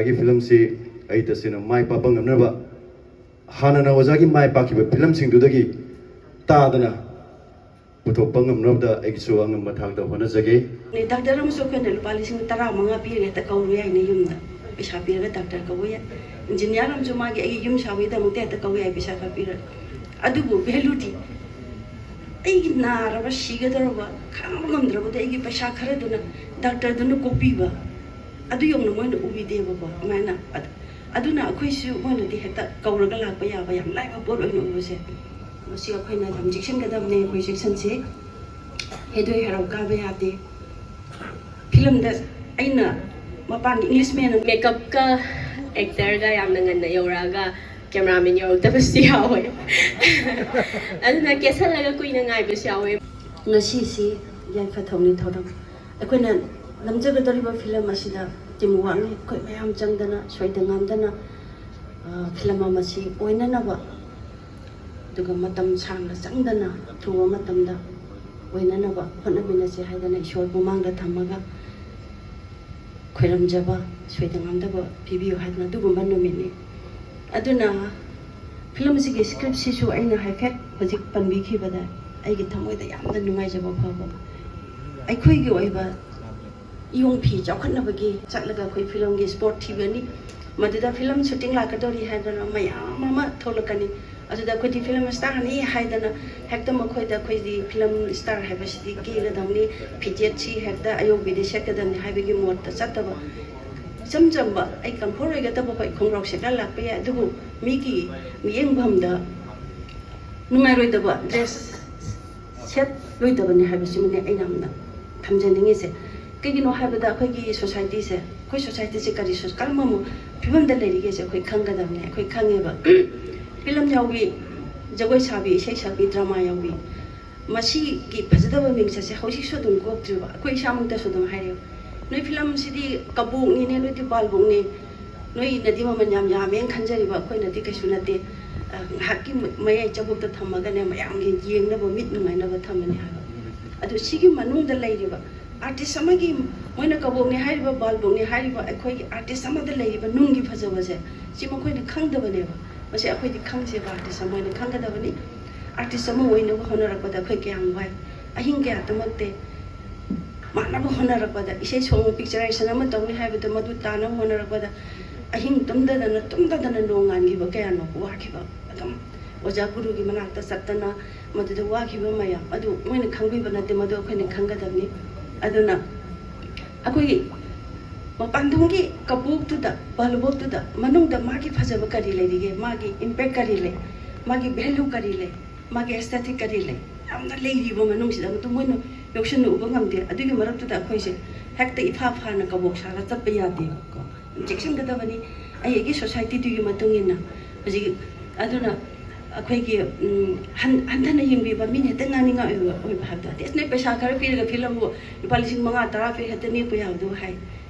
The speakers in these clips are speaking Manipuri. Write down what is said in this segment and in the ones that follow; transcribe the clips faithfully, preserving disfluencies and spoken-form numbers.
ꯑꯩꯒꯤ ꯐꯤꯂꯝꯁꯤ ꯑꯩ ꯇꯁꯦꯡꯅ ꯃꯥꯏ ꯄꯥꯛꯄ ꯉꯝꯅꯕ, ꯍꯥꯟꯅꯅ ꯑꯣꯖꯥꯒꯤ ꯃꯥꯏ ꯄꯥꯛꯈꯤꯕ ꯐꯤꯂꯝꯁꯤꯡꯗꯨꯗꯒꯤ ꯇꯥꯗꯅ ꯄꯨꯊꯣꯛꯄ ꯉꯝꯅꯕꯗ ꯑꯩꯒꯤꯁꯨ ꯑꯉꯝꯕ ꯊꯥꯛꯇ ꯍꯣꯠꯅꯖꯒꯦ꯫ ꯗꯥꯛꯇꯔ ꯑꯃꯁꯨ ꯑꯩꯈꯣꯏꯅ ꯂꯨꯄꯥ ꯂꯤꯁꯤꯡ ꯇꯔꯥ ꯃꯉꯥ ꯄꯤꯔꯒ ꯍꯦꯛꯇ ꯀꯧꯔꯨ ꯌꯥꯏꯅꯦ, ꯌꯨꯝꯗ ꯄꯩꯁꯥ ꯄꯤꯔꯒ ꯗꯥꯛꯇꯔ ꯀꯧꯕ ꯌꯥꯏ꯫ ꯏꯟꯖꯤꯅꯤꯌꯥꯔ ꯑꯃꯁꯨ ꯃꯥꯒꯤ ꯑꯩꯒꯤ ꯌꯨꯝ ꯁꯥꯕꯒꯤꯗꯃꯛꯇ ꯍꯦꯛꯇ ꯀꯧ ꯌꯥꯏ, ꯄꯩꯁꯥ ꯈꯔ ꯄꯤꯔꯒ꯫ ꯑꯗꯨꯕꯨ ꯚꯦꯂꯨꯗꯤ ꯑꯩꯒꯤ ꯅꯥꯔꯕ ꯁꯤꯒꯗꯧꯔꯕ ꯈꯥꯡꯕ ꯉꯝꯗ꯭ꯔꯕꯗ ꯑꯩꯒꯤ ꯄꯩꯁꯥ ꯈꯔꯗꯨꯅ ꯗꯥꯛꯇꯔꯗꯨꯅ ꯀꯣꯛꯄꯤꯕ, ꯑꯗꯨ ꯌꯧꯅ ꯃꯣꯏꯅ ꯎꯕꯤꯗꯦꯕꯀꯣ꯫ ꯑꯗꯨꯃꯥꯏꯅ ꯑꯗꯨꯅ ꯑꯩꯈꯣꯏꯁꯨ ꯃꯣꯏꯅꯗꯤ ꯍꯦꯛꯇ ꯀꯧꯔꯒ ꯂꯥꯛꯄ ꯌꯥꯕ ꯌꯥꯝ ꯂꯥꯏꯕ ꯄꯣꯠ ꯑꯣꯏꯅ ꯎꯕꯁꯦ, ꯃꯁꯤ ꯑꯩꯈꯣꯏꯅ ꯌꯥꯝ ꯆꯦꯛꯁꯤꯟꯒꯗꯕꯅꯦ꯫ ꯑꯩꯈꯣꯏ ꯁꯦꯛꯁꯟꯁꯦ ꯍꯦꯗꯣꯏ ꯍꯔꯥꯎ ꯀꯥꯕ ꯌꯥꯗꯦ꯫ ꯐꯤꯂꯝꯗ ꯑꯩꯅ ꯃꯄꯥꯟꯒꯤ ꯏꯪꯂꯤꯁ ꯃꯦꯟ, ꯃꯦꯀꯞꯀ ꯑꯦꯛꯇꯔꯒ ꯌꯥꯝꯅ ꯉꯟꯅ ꯌꯧꯔꯛꯑꯒ ꯀꯦꯃꯦꯔꯥꯃꯦꯟ ꯌꯧꯔꯛꯇꯕꯁꯨ ꯌꯥꯎꯋꯦ꯫ ꯑꯗꯨꯅ ꯀꯦꯁꯜꯂꯒ ꯀꯨꯏꯅ ꯉꯥꯏꯕꯁꯨ ꯌꯥꯎꯋꯦ꯫ ꯉꯁꯤꯁꯤ ꯌꯥꯏꯐ ꯊꯧꯅꯤ ꯊꯧꯔꯝ ꯑꯩꯈꯣꯏꯅ ꯅꯝꯖꯒꯗꯧꯔꯤꯕ ꯐꯤꯂꯝ ꯑꯁꯤꯗ ꯇꯤꯝ ꯋꯥꯔꯛꯅꯤ꯫ ꯑꯩꯈꯣꯏ ꯃꯌꯥꯝ ꯆꯪꯗꯅ ꯁꯣꯏꯗ ꯉꯥꯝꯗꯅ ꯐꯤꯂꯝ ꯑꯃꯁꯤ ꯑꯣꯏꯅꯅꯕ, ꯑꯗꯨꯒ ꯃꯇꯝ ꯁꯥꯡꯅ ꯆꯪꯗꯅ ꯊꯨꯕ ꯃꯇꯝꯗ ꯑꯣꯏꯅꯅꯕ ꯍꯣꯠꯅꯃꯤꯟꯅꯁꯦ ꯍꯥꯏꯗꯅ ꯏꯁꯣꯔ ꯃꯃꯥꯡꯗ ꯊꯝꯃꯒ ꯈꯣꯏꯔꯝꯖꯕ, ꯁꯣꯏꯗ ꯉꯥꯝꯗꯕ ꯄꯤꯕꯤꯌꯨ ꯍꯥꯏꯗꯅ ꯑꯗꯨꯒꯨꯝꯕ ꯅꯨꯃꯤꯠꯅꯤ꯫ ꯑꯗꯨꯅ ꯐꯤꯂꯝ ꯑꯁꯤꯒꯤ ꯁ꯭ꯀ꯭ꯔꯤꯞꯁꯤꯁꯨ ꯑꯩꯅ ꯍꯥꯏꯐꯦꯠ ꯍꯧꯖꯤꯛ ꯄꯟꯕꯤꯈꯤꯕꯗ ꯑꯩꯒꯤ ꯊꯃꯣꯏꯗ ꯌꯥꯝꯅ ꯅꯨꯡꯉꯥꯏꯖꯕ ꯐꯥꯎꯕ꯫ ꯑꯩꯈꯣꯏꯒꯤ ꯑꯣꯏꯕ ꯏꯌꯣꯡ ꯐꯤ ꯆꯥꯎꯈꯠꯅꯕꯒꯤ ꯆꯠꯂꯒ ꯑꯩꯈꯣꯏ ꯐꯤꯂꯝꯒꯤ ꯁ꯭ꯄꯣꯠ ꯊꯤꯒꯅꯤ꯫ ꯃꯗꯨꯗ ꯐꯤꯂꯝ ꯁꯨꯇꯤꯡ ꯂꯥꯛꯀꯗꯧꯔꯤ ꯍꯥꯏꯗꯅ ꯃꯌꯥꯝ ꯑꯃ ꯊꯣꯛꯂꯛꯀꯅꯤ꯫ ꯑꯗꯨꯗ ꯑꯩꯈꯣꯏꯗꯤ ꯐꯤꯂꯝ ꯁ꯭ꯇꯥꯔꯅꯤ ꯍꯥꯏꯗꯅ ꯍꯦꯛꯇ ꯃꯈꯣꯏꯗ ꯑꯩꯈꯣꯏꯗꯤ ꯐꯤꯂꯝ ꯁ꯭ꯇꯥꯔ ꯍꯥꯏꯕꯁꯤꯗꯤ ꯀꯦꯒꯗꯕꯅꯤ, ꯐꯤꯖꯦꯠꯁꯤ ꯍꯦꯛꯇ ꯑꯌꯧꯕꯤꯗꯤ ꯁꯦꯠꯀꯗꯕꯅꯤ ꯍꯥꯏꯕꯒꯤ ꯃꯣꯠꯇ ꯆꯠꯇꯕ, ꯏꯆꯝ ꯆꯝꯕ, ꯑꯩ ꯀꯝꯐꯣꯔꯠ ꯑꯣꯏꯒꯗꯕ, ꯍꯣꯏ, ꯈꯣꯡꯒ꯭ꯔꯥꯎ ꯁꯦꯠꯂ ꯂꯥꯛꯄ ꯌꯥꯏ, ꯑꯗꯨꯕꯨ ꯃꯤꯒꯤ ꯃꯤꯠꯌꯦꯡꯐꯝꯗ ꯅꯨꯡꯉꯥꯏꯔꯣꯏꯗꯕ ꯗ꯭ꯔꯦꯁ ꯁꯦꯠꯂꯣꯏꯗꯕꯅꯤ ꯍꯥꯏꯕꯁꯤꯃꯅꯦ ꯑꯩꯅ ꯌꯥꯝꯅ ꯊꯝꯖꯅꯤꯡꯉꯤꯁꯦ꯫ ꯀꯩꯒꯤꯅꯣ ꯍꯥꯏꯕꯗ ꯑꯩꯈꯣꯏꯒꯤ ꯁꯣꯁꯥꯏꯇꯤꯁꯦ, ꯑꯩꯈꯣꯏ ꯁꯣꯁꯥꯏꯇꯤꯁꯦ ꯀꯔꯤ ꯁꯣ-, ꯀꯔꯝꯕ ꯃꯑꯣꯡ-, ꯐꯤꯕꯝꯗ ꯂꯩꯔꯤꯒꯦꯁꯦ ꯑꯩꯈꯣꯏ ꯈꯪꯒꯗꯕꯅꯦ꯫ ꯑꯩꯈꯣꯏ ꯈꯪꯉꯦꯕ꯫ ꯐꯤꯂꯝ ꯌꯥꯎꯕꯤ, ꯖꯒꯣꯏ ꯁꯥꯕꯤ, ꯏꯁꯩ ꯁꯛꯄꯤ, ꯗ꯭ꯔꯃꯥ ꯌꯥꯎꯕꯤ, ꯃꯁꯤꯒꯤ ꯐꯖꯗꯕ ꯃꯤꯡꯆꯠꯁꯦ ꯍꯧꯖꯤꯛꯁꯨ ꯑꯗꯨꯝ ꯀꯣꯛꯇ꯭ꯔꯤꯕ꯫ ꯑꯩꯈꯣꯏ ꯏꯁꯥꯃꯛꯇꯁꯨ ꯑꯗꯨꯝ ꯍꯥꯏꯔꯦꯕ, "ꯅꯣꯏ ꯐꯤꯂꯝꯁꯤꯗꯤ ꯀꯕꯣꯛꯅꯤꯅꯦ, ꯅꯣꯏꯗꯤ ꯕꯥꯜꯕꯣꯛꯅꯦ, ꯅꯣꯏꯅꯗꯤ ꯃꯃꯜ ꯌꯥꯝ ꯌꯥꯝꯃꯦꯅ ꯈꯟꯖꯔꯤꯕ, ꯑꯩꯈꯣꯏꯅꯗꯤ ꯀꯩꯁꯨ ꯅꯠꯇꯦ, ꯑ, ꯉꯥꯏꯍꯥꯛꯀꯤ ꯃ-, ꯃꯌꯥꯏ ꯆꯕꯨꯛꯇ ꯊꯝꯃꯒꯅꯦ ꯃꯌꯥꯝꯒꯤ ꯌꯦꯡꯅꯕ ꯃꯤꯠ ꯅꯨꯡꯉꯥꯏꯅꯕ ꯊꯝꯕꯅꯤ" ꯍꯥꯏꯕ꯫ ꯑꯗꯨ ꯁꯤꯒꯤ ꯃꯅꯨꯡꯗ ꯂꯩꯔꯤꯕ ꯑꯥꯔꯇꯤꯁ ꯑꯃꯒꯤ, ꯃꯣꯏꯅ ꯀꯕꯣꯛꯅꯦ ꯍꯥꯏꯔꯤꯕ, ꯕꯥꯜꯕꯣꯛꯅꯦ ꯍꯥꯏꯔꯤꯕ, ꯑꯩꯈꯣꯏꯒꯤ ꯑꯥꯔꯇꯤꯁ ꯑꯃꯗ ꯂꯩꯔꯤꯕ ꯅꯨꯡꯒꯤ ꯐꯖꯕꯁꯦ, ꯁꯤ ꯃꯈꯣꯏꯅ ꯈꯪꯗꯕꯅꯦꯕ꯫ ꯃꯁꯤ ꯑꯩꯈꯣꯏꯗꯤ ꯈꯪꯁꯦꯕ, ꯑꯥꯔꯇꯤꯁ ꯑꯃ ꯑꯣꯏꯅ ꯈꯪꯒꯗꯕꯅꯤ꯫ ꯑꯥꯔꯇꯤꯁ ꯑꯃ ꯑꯣꯏꯅꯕ ꯍꯣꯠꯅꯔꯛꯄꯗ ꯑꯩꯈꯣꯏ ꯀꯌꯥꯝ ꯋꯥꯏ, ꯑꯍꯤꯡ ꯀꯌꯥ ꯇꯨꯝꯃꯛꯇꯦ꯫ ꯃꯥꯟꯅꯕ ꯍꯣꯠꯅꯔꯛꯄꯗ, ꯏꯁꯩ ꯁꯣꯡ ꯄꯤꯛꯆꯔꯥꯏꯖꯦꯁꯟ ꯑꯃ ꯇꯧꯅꯤ ꯍꯥꯏꯕꯗ ꯃꯗꯨ ꯇꯥꯅꯕ ꯍꯣꯠꯅꯔꯛꯄꯗ ꯑꯍꯤꯡ ꯇꯨꯝꯗꯗꯅ, ꯇꯨꯝꯗꯗꯅ ꯅꯣꯡꯉꯥꯟꯈꯤꯕ ꯀꯌꯥꯅꯣ, ꯋꯥꯈꯤꯕ꯫ ꯑꯗꯨꯝ ꯑꯣꯖꯥ ꯒꯨꯔꯨꯒꯤ ꯃꯅꯥꯛꯇ ꯆꯠꯇꯅ ꯃꯗꯨꯗ ꯋꯥꯈꯤꯕ ꯃꯌꯥꯝ ꯑꯗꯨ ꯃꯣꯏꯅ ꯈꯪꯕꯤꯕ ꯅꯠꯇꯦ, ꯃꯗꯨ ꯑꯩꯈꯣꯏꯅ ꯈꯪꯒꯗꯕꯅꯤ꯫ ꯑꯗꯨꯅ ꯑꯩꯈꯣꯏꯒꯤ ꯃꯄꯥꯟꯊꯣꯡꯒꯤ ꯀꯕꯣꯛꯇꯨꯗ, ꯕꯥꯜꯕꯣꯛꯇꯨꯗ, ꯃꯅꯨꯡꯗ ꯃꯥꯒꯤ ꯐꯖꯕ ꯀꯔꯤ ꯂꯩꯔꯤꯒꯦ, ꯃꯥꯒꯤ ꯏꯝꯄꯦꯛ ꯀꯔꯤ ꯂꯩ, ꯃꯥꯒꯤ ꯚꯦꯂꯨ ꯀꯔꯤ ꯂꯩ, ꯃꯥꯒꯤ ꯑꯦꯁꯊꯦꯇꯤꯛ ꯀꯔꯤ ꯂꯩ, ꯌꯥꯝꯅ ꯂꯩꯔꯤꯕ ꯃꯅꯨꯡꯁꯤꯗ ꯃꯗꯨ ꯃꯣꯏꯅ ꯌꯧꯁꯤꯟꯅ ꯎꯕ ꯉꯝꯗꯦ꯫ ꯑꯗꯨꯒꯤ ꯃꯔꯛꯇꯨꯗ ꯑꯩꯈꯣꯏꯁꯦ ꯍꯦꯛꯇ ꯏꯐꯥ ꯐꯥꯅ ꯀꯕꯣꯛ ꯁꯥꯔ ꯆꯠꯄ ꯌꯥꯗꯦꯕꯀꯣ꯫ ꯆꯦꯛꯁꯤꯟꯒꯗꯕꯅꯤ꯫ ꯑꯩ ꯑꯩꯒꯤ ꯁꯣꯁꯥꯏꯇꯤꯗꯨꯒꯤ ꯃꯇꯨꯡ ꯏꯟꯅ ꯍꯧꯖꯤꯛ, ꯑꯗꯨꯅ ꯑꯩꯈꯣꯏꯒꯤ, ꯎꯝ, ꯍꯟ-, ꯍꯟꯊꯅ ꯌꯦꯡꯕꯤꯕ, ꯃꯤꯅ ꯍꯦꯛꯇ ꯉꯥꯡꯅꯤꯡꯉꯥꯏ ꯑꯣꯏꯕ, ꯑꯣꯏꯕ ꯍꯥꯏꯕꯗꯣ, ꯑꯥꯔꯇꯤꯁꯅ ꯄꯩꯁꯥ ꯈꯔ ꯄꯤꯔꯒ ꯐꯤꯂꯝꯕꯨ ꯂꯨꯄꯥ ꯂꯤꯁꯤꯡ ꯃꯉꯥ, ꯇꯔꯥ ꯄꯤꯔꯒ ꯍꯦꯛꯇ ꯅꯦꯛꯄ ꯌꯥꯕꯗꯨ ꯍꯥꯏ꯫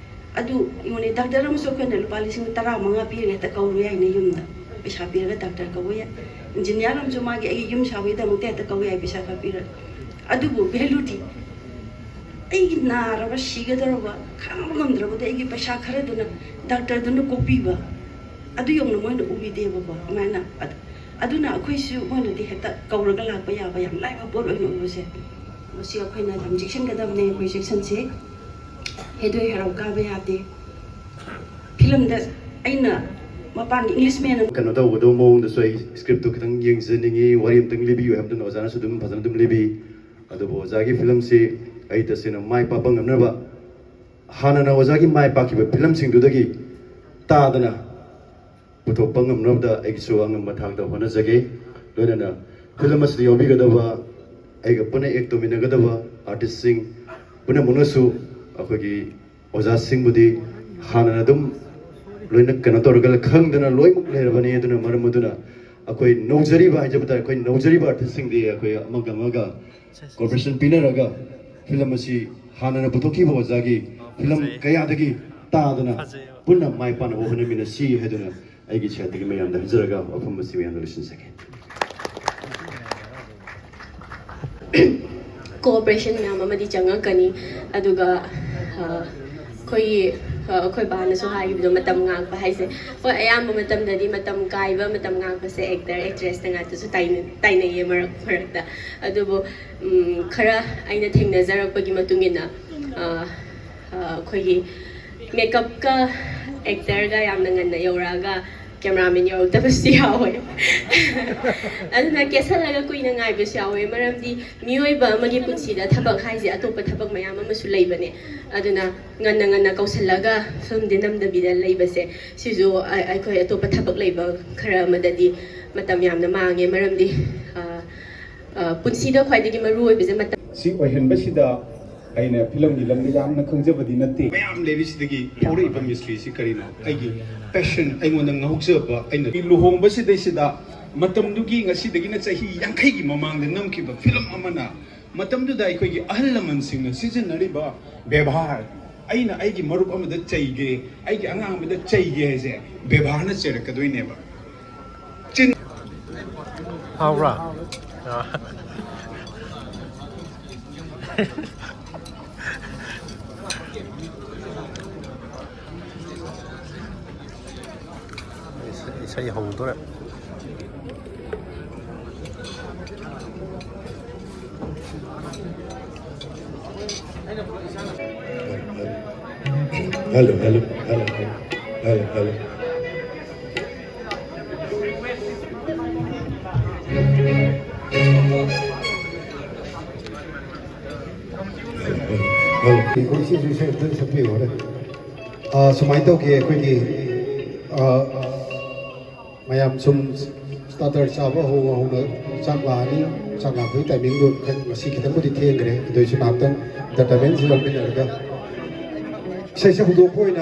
ꯑꯗꯨ ꯌꯦꯡꯉꯨꯅꯦ, ꯗꯥꯛꯇꯔ ꯑꯃꯁꯨ ꯑꯩꯈꯣꯏꯅ ꯂꯨꯄꯥ ꯂꯤꯁꯤꯡ ꯇꯔꯥ ꯃꯉꯥ ꯄꯤꯔꯒ ꯍꯦꯛꯇ ꯀꯧꯔꯨ ꯌꯥꯏꯅꯦ ꯌꯨꯝꯗ, ꯄꯩꯁꯥ ꯄꯤꯔꯒ ꯗꯥꯛꯇꯔ ꯀꯧꯕ ꯌꯥꯏ꯫ ꯏꯟꯖꯤꯅꯤꯌꯥꯔ ꯑꯃꯁꯨ ꯃꯥꯒꯤ ꯑꯩꯒꯤ ꯌꯨꯝ ꯁꯥꯕꯒꯤꯗꯃꯛꯇ ꯍꯦꯛꯇ ꯀꯧ ꯌꯥꯏ, ꯄꯩꯁꯥ ꯈꯔ ꯄꯤꯔꯒ꯫ ꯑꯗꯨꯕꯨ ꯚꯦꯂꯨꯗꯤ, ꯑꯩꯒꯤ ꯅꯥꯔꯕ ꯁꯤꯒꯗꯧꯔꯕ ꯈꯥꯡꯕ ꯉꯝꯗ꯭ꯔꯕꯗ ꯑꯩꯒꯤ ꯄꯩꯁꯥ ꯈꯔꯗꯨꯅ ꯗꯥꯛꯇꯔꯗꯨꯅ ꯀꯣꯛꯄꯤꯕ, ꯑꯗꯨ ꯌꯧꯅ ꯃꯣꯏꯅ ꯎꯕꯤꯗꯦꯕꯀꯣ꯫ ꯑꯗꯨꯃꯥꯏꯅ ꯑꯗ-, ꯑꯗꯨꯅ ꯑꯩꯈꯣꯏꯁꯨ ꯃꯣꯏꯅꯗꯤ ꯍꯦꯛꯇ ꯀꯧꯔꯒ ꯂꯥꯛꯄ ꯌꯥꯕ ꯌꯥꯝ ꯂꯥꯏꯕ ꯄꯣꯠ ꯑꯣꯏꯅ ꯎꯕꯁꯦ, ꯃꯁꯤ ꯑꯩꯈꯣꯏꯅ ꯌꯥꯝ ꯆꯦꯛꯁꯤꯟꯒꯗꯕꯅꯦ, ꯑꯩꯈꯣꯏ ꯆꯦꯛꯁꯤꯟꯁꯦ꯫ ꯍꯦꯗꯣꯏ ꯍꯦꯔꯧ ꯀꯥꯕ ꯌꯥꯗꯦ꯫ ꯐꯤꯂꯝꯗ ꯑꯩꯅ ꯃꯄꯥꯟꯒꯤ ꯏꯪꯂꯤꯁ ꯃꯦꯟ ꯑꯃ ꯀꯩꯅꯣ ꯇꯧꯕꯗꯣ ꯃꯑꯣꯡꯗꯁꯨ ꯑꯩ ꯁ꯭ꯀ꯭ꯔꯤꯞꯇꯨ ꯈꯤꯇꯪ ꯌꯦꯡꯖꯅꯤꯡꯉꯤ, ꯋꯥꯔꯤ ꯑꯝꯇꯪ ꯂꯤꯕꯤꯌꯨ ꯍꯥꯏꯕꯗꯨꯅ ꯑꯣꯖꯥꯅꯁꯨ ꯑꯗꯨꯝ ꯐꯖꯅ ꯑꯗꯨꯝ ꯂꯤꯕꯤ꯫ ꯑꯗꯨꯕꯨ ꯑꯣꯖꯥꯒꯤ ꯐꯤꯂꯝꯁꯤ ꯑꯩ ꯇꯁꯦꯡꯅ ꯃꯥꯏ ꯄꯥꯛꯄ ꯉꯝꯅꯕ ꯍꯥꯟꯅꯅ ꯑꯣꯖꯥꯒꯤ ꯃꯥꯏ ꯄꯥꯛꯈꯤꯕ ꯐꯤꯂꯝꯁꯤꯡꯗꯨꯗꯒꯤ ꯇꯥꯗꯅ ꯄꯨꯊꯣꯛꯄ ꯉꯝꯅꯕꯗ ꯑꯩꯒꯤꯁꯨ ꯑꯉꯝꯕ ꯊꯥꯛꯇ ꯍꯣꯠꯅꯖꯒꯦ꯫ ꯂꯣꯏꯅꯅ ꯐꯤꯂꯝ ꯑꯁꯤꯗ ꯌꯥꯎꯕꯤꯒꯗꯕ, ꯑꯩꯒ ꯄꯨꯟꯅ ꯑꯦꯛ ꯇꯧꯃꯤꯟꯅꯒꯗꯕ ꯑꯥꯔꯇꯤꯁꯁꯤꯡ ꯄꯨꯝꯅꯃꯛꯅꯁꯨ ꯑꯩꯈꯣꯏꯒꯤ ꯑꯣꯖꯥꯁꯤꯡꯕꯨꯗꯤ ꯍꯥꯟꯅꯅ ꯑꯗꯨꯝ ꯂꯣꯏꯅ ꯀꯩꯅꯣ ꯇꯧꯔꯒ ꯈꯪꯗꯅ ꯂꯣꯏꯅꯃꯛ ꯂꯩꯔꯕꯅꯤ꯫ ꯑꯗꯨꯅ ꯃꯔꯝ ꯑꯗꯨꯅ ꯑꯩꯈꯣꯏ ꯅꯧꯖꯔꯤꯕ ꯍꯥꯏꯖꯕ ꯇꯥꯔꯦ, ꯑꯩꯈꯣꯏ ꯅꯧꯖꯔꯤꯕ ꯑꯥꯔꯇꯤꯁꯁꯤꯡꯗꯤ ꯑꯩꯈꯣꯏ ꯑꯃꯒ ꯑꯃꯒ ꯀꯣꯑꯣꯄꯔꯦꯁꯟ ꯄꯤꯅꯔꯒ ꯐꯤꯂꯝ ꯑꯁꯤ ꯍꯥꯟꯅꯅ ꯄꯨꯊꯣꯛꯈꯤꯕ ꯑꯣꯖꯥꯒꯤ ꯐꯤꯂꯝ ꯐꯖꯩ꯫ ꯀꯌꯥꯗꯒꯤ ꯇꯥꯗꯅ ꯐꯖꯩ꯫ ꯄꯨꯟꯅ ꯃꯥꯏ ꯄꯥꯛꯅꯕ ꯍꯣꯠꯅꯃꯤꯟꯅꯁꯤ ꯍꯥꯏꯗꯨꯅ ꯑꯩꯒꯤ ꯁꯥꯏꯠꯇꯒꯤ ꯃꯌꯥꯝꯗ ꯍꯥꯏꯖꯔꯒ ꯋꯥꯐꯝ ꯑꯁꯤ ꯃꯌꯥꯝꯗ ꯂꯣꯏꯁꯤꯟꯖꯒꯦ꯫ ꯀꯣꯑꯣꯄꯔꯦꯁꯟ ꯃꯌꯥꯝ ꯑꯃꯗꯤ ꯆꯪꯉꯛꯀꯅꯤ꯫ ꯑꯗꯨꯒ ꯑ, ꯑꯩꯈꯣꯏꯒꯤ ꯑ, ꯑꯩꯈꯣꯏ ꯕꯥꯅꯁꯨ ꯍꯥꯏꯈꯤꯕꯗꯣ, ꯃꯇꯝ ꯉꯥꯛꯄ ꯍꯥꯏꯁꯦ, ꯍꯣꯏ, ꯑꯌꯥꯝꯕ ꯃꯇꯝꯗꯗꯤ ꯃꯇꯝ ꯀꯥꯏꯕ, ꯃꯇꯝ ꯉꯥꯛꯄꯁꯦ ꯑꯦꯛꯇꯔ ꯑꯦꯛꯇ꯭ꯔꯦꯁꯇ ꯉꯥꯛꯇꯁꯨ ꯇꯥꯏꯅ- ꯇꯥꯏꯅꯩꯌꯦ ꯃꯔꯛ ꯃꯔꯛꯇ꯫ ꯑꯗꯨꯕꯨ ꯎꯝ, ꯈꯔ ꯑꯩꯅ ꯊꯦꯡꯅꯖꯔꯛꯄꯒꯤ ꯃꯇꯨꯡ ꯏꯟꯅ, ꯑ, ꯑ, ꯑꯩꯈꯣꯏꯒꯤ ꯃꯦꯀꯞꯀ ꯑꯦꯛꯇꯔꯒ ꯌꯥꯝꯅ ꯉꯟꯅ ꯌꯧꯔꯛꯑꯒ ꯀꯦꯃꯦꯔꯥꯃꯦꯟ ꯌꯧꯔꯛꯇꯕꯁꯨ ꯌꯥꯎꯋꯦ꯫ ꯑꯗꯨꯅ ꯀꯦꯁꯜꯂꯒ ꯀꯨꯏꯅ ꯉꯥꯏꯕꯁꯨ ꯌꯥꯎꯋꯦ꯫ ꯃꯔꯝꯗꯤ ꯃꯤꯑꯣꯏꯕ ꯑꯃꯒꯤ ꯄꯨꯟꯁꯤꯗ ꯊꯕꯛ ꯍꯥꯏꯁꯦ ꯑꯇꯣꯞꯄ ꯊꯕꯛ ꯃꯌꯥꯝ ꯑꯃꯁꯨ ꯂꯩꯕꯅꯦ꯫ ꯑꯗꯨꯅ ꯉꯟꯅ ꯉꯟꯅ ꯀꯧꯁꯜꯂꯒ ꯐꯤꯂꯝꯗꯤ ꯅꯝꯗꯕꯤꯗ ꯂꯩꯕꯁꯦ, ꯁꯤꯁꯨ ꯑ- ꯑꯩꯈꯣꯏ ꯑꯇꯣꯞꯄ ꯊꯕꯛ ꯂꯩꯕ ꯈꯔ ꯑꯃꯗꯗꯤ ꯃꯇꯝ ꯌꯥꯝꯅ ꯃꯥꯡꯉꯦ꯫ ꯃꯔꯝꯗꯤ ꯑ, ꯑ, ꯄꯨꯟꯁꯤꯗ ꯈ꯭ꯋꯥꯏꯗꯒꯤ ꯃꯔꯨ ꯑꯣꯏꯕꯁꯦ ꯃꯇꯝ꯫ ꯁꯤ ꯑꯣꯏꯍꯟꯕꯁꯤꯗ ꯑꯩꯅ ꯐꯤꯂꯝꯒꯤ ꯂꯝꯗ ꯌꯥꯝꯅ ꯈꯪꯖꯕꯗꯤ ꯅꯠꯇꯦ꯫ ꯃꯌꯥꯝ ꯂꯩꯔꯤꯁꯤꯗꯒꯤ ꯍꯧꯔꯛꯏꯕ ꯃꯤꯁꯇ꯭ꯔꯤꯁꯤ ꯀꯔꯤꯅꯣ? ꯑꯩꯒꯤ ꯄꯦꯁꯟ, ꯑꯩꯉꯣꯟꯗ ꯉꯥꯎꯖꯕ, ꯑꯩꯅ ꯂꯨꯍꯣꯡꯕꯁꯤꯗꯩꯁꯤꯗ ꯃꯇꯝꯗꯨꯒꯤ, ꯉꯁꯤꯗꯒꯤꯅ ꯆꯍꯤ ꯌꯥꯡꯈꯩꯒꯤ ꯃꯃꯥꯡꯗ ꯅꯝꯈꯤꯕ ꯐꯤꯂꯝ ꯑꯃꯅ ꯃꯇꯝꯗꯨꯗ ꯑꯩꯈꯣꯏꯒꯤ ꯑꯍꯜ ꯂꯃꯟꯁꯤꯡꯅ ꯁꯤꯖꯤꯟꯅꯔꯤꯕ ꯕꯦꯕꯥꯔ, ꯑꯩꯅ ꯑꯩꯒꯤ ꯃꯔꯨꯞ ꯑꯃꯗ ꯆꯩꯒꯦ, ꯑꯩꯒꯤ ꯑꯉꯥꯡ ꯑꯃꯗ ꯆꯩꯒꯦ ꯍꯥꯏꯁꯦ ꯕꯦꯕꯥꯔꯅ ꯆꯩꯔꯛꯀꯗꯣꯏꯅꯦꯕ꯫ ꯆꯤꯟ ꯍꯥꯎꯕ꯭ꯔꯥ? ꯑꯥ꯫ ꯏꯁꯩ, ꯏꯁꯩ ꯍꯧꯗꯣꯔꯦ꯫ Hello, hello, hello, hello, hello. ꯑꯩꯈꯣꯏ ꯁꯤꯁꯨ ꯏꯁꯩ ꯑꯝꯇꯪ ꯁꯛꯄꯤꯌꯨ ꯍꯣꯔꯦꯟ꯫ ꯑꯥ, ꯁꯨꯃꯥꯏꯅ ꯇꯧꯒꯦ ꯑꯩꯈꯣꯏꯒꯤ, ꯑꯥ, ꯃꯌꯥꯝ ꯁꯨꯝ ꯁ꯭ꯇꯥꯔꯇꯔ ꯆꯥꯕ ꯍꯧ ꯍꯧꯅ ꯆꯥꯛ ꯂꯥꯛꯑꯅꯤ꯫ ꯆꯥꯛ ꯂꯥꯛꯄꯒꯤ ꯇꯥꯏꯃꯤꯡꯗꯣ ꯈꯔ ꯉꯁꯤ ꯈꯤꯇꯪꯕꯨꯗꯤ ꯊꯦꯡꯈ꯭ꯔꯦ, ꯑꯗꯨ ꯑꯣꯏꯁꯨ ꯉꯥꯏꯍꯥꯛꯇꯪ ꯑꯦꯟꯇꯔꯇꯦꯟꯃꯦꯟꯁꯤ ꯂꯧꯃꯤꯟꯅꯔꯒ ꯏꯁꯩꯁꯦ ꯍꯧꯗꯣꯛꯄ ꯑꯣꯏꯅ